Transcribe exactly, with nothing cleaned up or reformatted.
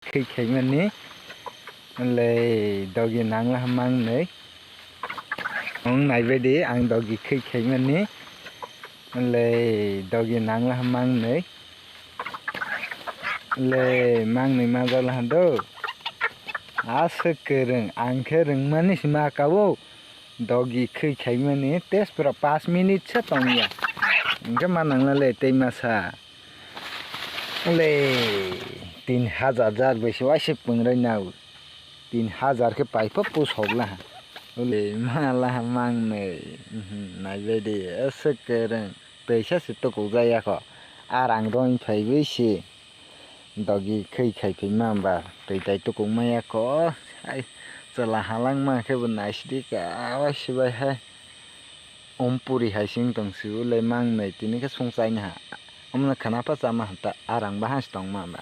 Khwi khaimani. Le dogi nangla mangnwi. Ang naibaidi ang dogi khwi khaimani. Le dogi nangla mangnwi. Le mangnwi majakla do. Aswk kwrwng, ang khe rwngmani sima kabo. Dogi khwi khaimani test pura pas minute se tongya. Hwnkhe ma nangla le tei masa. Le tin hajar jar bai se waisa pwngrai nao. Tin hajar khe paipha pusok laha. Le ma laha mangnwi. Mhm, naibaidi aswk kwrwng. Twi sa se tukuk jaya kho. Arang roi phaiwi se. Dogi khwi khai phai ma ba. Twi tai tukuk maya kho. Ai, chwla halangma khe bo naisidi ka. Awa sibai hai. Ompuri hai sing tong si ulai mangnai tini khe sung chaina ha. Omo khana pa chama ha ta arang bahai se tong ma ba.